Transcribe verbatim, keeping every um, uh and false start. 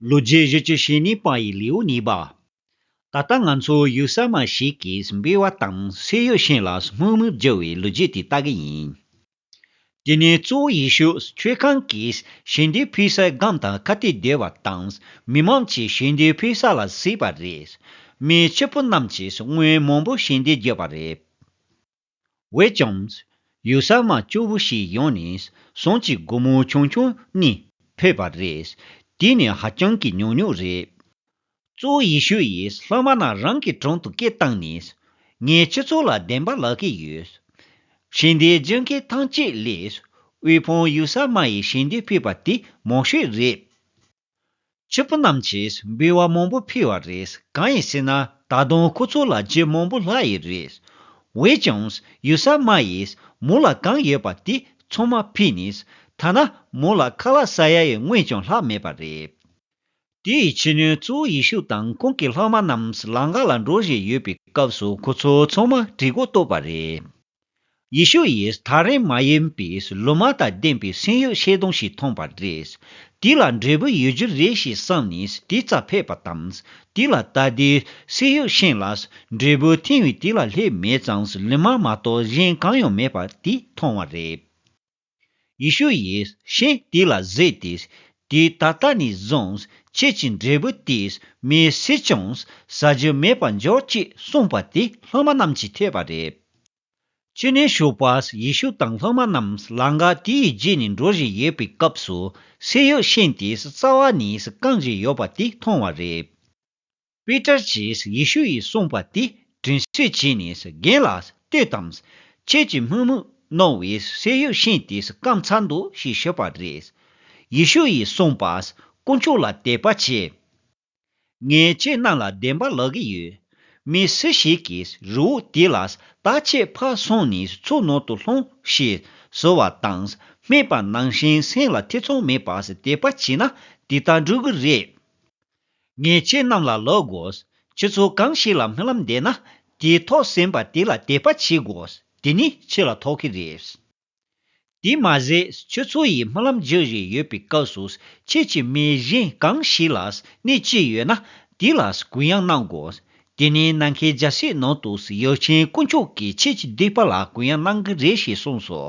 ལོ་རྒྱུས་བཞི་བཅུ་ཞེ་གཉིས་པ་ཡི་ལེའུ་གཉིས་པ། ད་ལྟ་ང་ཚོ་ཡུགས་ས་མ་ཞིག་གིས་འབུལ་བ་དང་ཟས་གཡོག་ཤིང་ལ་དམོད་མོ་བརྒྱབ་པའི་ལོ་རྒྱུས་དེ་ལྟ་གི་ཡིན། དེ་ནས་གཙོ་བོ་ཡེ་ཤུ་མཆོད་ཁང་གི་ཞལ་འདོན་ཕུལ་སའི་སྒང་དང་ཁ་གཏད་བསྡད་པ་དང་། མི་མང་གིས་ཞལ་འདོན་ཕུལ་ས་ལ་གཟིགས་པ་རེད། མི་སྐྱིད་པོ་རྣམས་ཀྱིས་དངུལ་མང་པོ་ཞལ་འདོན་བརྒྱབ་པ་རེད། འོན་ཀྱང་། ཡུགས་ས་མ་སྐྱོ་པོ་ཞིག་ཡོང་ནས་ཟངས་ཀྱི་སྒོར་མོ་ཆུང་ཆུང་གཉིས་ཕུལ་བ་རེད། དེ་ནི་ཧ་ཅང་གི་ཉུང་ཉུང་རེད། གཙོ་བོ་ཡེ་ཤུ་ཡིས་སློབ་མ་རྣམས་རང་གི་དྲུང་དུ་སྐད་བཏང་ནས། ངས་སྤྱི་ཚོགས་ལ་བདེན་པ་ལབ་ཀྱི་ཡོད། ཞལ་འདོན་བརྒྱབ་མཁན་ཐམས་ཅད་ལས། དབུལ་ཕོངས་ཡུགས་ས་མ་ཡིས་ཞལ་འདོན་ཕུལ་བ་དེ་མང་ཤོས་རེད། སྐྱིད་པོ་རྣམས་ཀྱིས་འབུལ་བ་མང་པོ་ཕུལ་བ་རེད། གང་ཡིན་ཟེར་ན། ད་དུང་ཁོ་ཚོ་ལ་རྒྱུ་མང་པོ་ལྷག་ཡི་རེད། འོན་ཀྱང་ཡུགས་ས་མ་ཡིས་མོ་ལ་གང་ཡོད་པ་དེ་ཚང་མ་ཕུལ་ནས། ཐ་ན་མོ་ལ་ཁ་ལག་ཟ་ཡ་ཡི་དངུལ་ཀྱང་ལྷག་མེད་པ་རེད། དེ་ཡི་ཕྱི་ཉིན་གཙོ་བོ་ཡེ་ཤུ་དང་ཁོང་གི་སློབ་མ་རྣམས་ལམ་ཁ་ལ་འགྲོ་བཞིན་ཡོད་པའི་སྐབས་སུ། ཁོ་ཚོ་ཚང་མ་གྲོད་ཁོག་ལྟོགས་པ་རེད། ཡེ་ཤུ་ཡིས་ཐག་རིང་མ་ཡིན་པའི་ལོ་མ་དང་ལྡན་པའི་ཟས་གཡོག་ཤིང་སྡོང་ཞིག་མཐོང་བ་རེད། དེ་ལ་འབྲས་བུ་ཡོད་རྒྱུ་རེད་ཞེས་བསམས་ནས་དེའི་རྩ་ཕུད་པ་དང་། དེ་ལ་ལྟ་དུས་ཟས་གཡོག་ཤིང་ལ་འབྲས་བུ་ཐོན་པས་དེ་ལ་སླེབས་མེད་ཙང་། ལི་མ་མ་གཏོགས་གཞན་གང་ཡང་མེད་པ་དེ་མཐོང་བ་རེད། ཡེ་ཤུ་ཡིས་ཤིང་དེ་ལ་གཟིགས་ཏེ། དེ་ད་ལྟ་ནས་བཟུང་ཁྱེད་ཀྱི་འབྲས་བུ་དེས་མི་སུས་ཀྱང་ཟ་རྒྱུ་མེད་པར་འཇོག་ཅེས་གསུངས་པ་དེ་སློབ་མ་རྣམས་ཀྱིས་ཐོས་པ་རེད། ཕྱི་ནས་ཞོགས་པ་ཡེ་ཤུ་དང་སློབ་མ་རྣམས་ལམ་ཁ་དེའི་རྗེས་ནས་འགྲོ་བཞིན་ཡོད་པའི་སྐབས་སུ། ཟས་གཡོག་ཤིང་དེ་རྩ་བ་ནས་བཀང་བཞིན་ཡོད་པ་དེ་མཐོང་བ་རེད། པེ་ཏྲ་གྱིས་ཡེ་ཤུ་ཡིས་གསུངས་པ་དེ་དྲན་གསོ་བྱས་ནས། རྒན་ལགས་ལྟོས་དང་། ཁྱེད་ཀྱིས་དམོད་མོ་གནང་བའི་ཟས་གཡོག་ཤིང་དེ་བཀང་ཚར་འདུག་ཞེས་ཞུས་པ་རེད། ཡེ་ཤུ་ཡིས་གསུངས་པ། དཀོན་མཆོག་ལ་དད་པ་བྱེད། ངས་ཁྱེད་རྣམས་ལ་བདེན་པ་ལབ་ཀྱི་ཡོད། མི་སུ་ཞིག་གིས་རི་བོ་དེ་ལ། ད་ཁྱེད་ཕར་སོང་ནས་མཚོ་ནང་དུ་ལྷུང་ཞེས་ཟེར་བ་དང་། སྨྲས་པ་ནང་བཞིན་སེམས་ལ་ཐེ་ཚོམ་མེད་པར་དད་པ་བྱས་ན་དེ་ལྟར་འགྲུབ་ཀྱི་རེད། ངས་ཁྱེད་རྣམས་ལ་ལབ་དགོས། ཁྱེད་ཚོ་གང་ཞིག་ལ་སྨོན་ལམ་འདེབས་ན། དེའི་ཐོག་ཟིན་པ་དེ་ལ་དད་པ་བྱེད་དགོས། དེ་ནི་ཁྱེད་ལ་ཐོབ་ཀྱི་རེད། དེ་མ་ཟད། ཁྱེད་ཚོ་ཡིས་སྨོན་ལམ་རྒྱག་བཞིན་ཡོད་པའི་སྐབས་སུ། ཁྱེད་ཀྱིས་མི་གཞན་གང་ཞིག་ལ་གནོད་བྱས་ཡོད་ན། དེ་ལ་གུ་ཡངས་གནང་དགོས། དེ་ནི་ནམ་མཁའི་རྒྱལ་སྲིད་ནང་དུ་ཡབ་ཆེན་དཀོན་མཆོག་གིས་ཁྱེད་ཀྱི་སྡིག་པ་ལ་གུ་ཡངས་གནང་གི་རེད་ཞེས་གསུངས་སོ།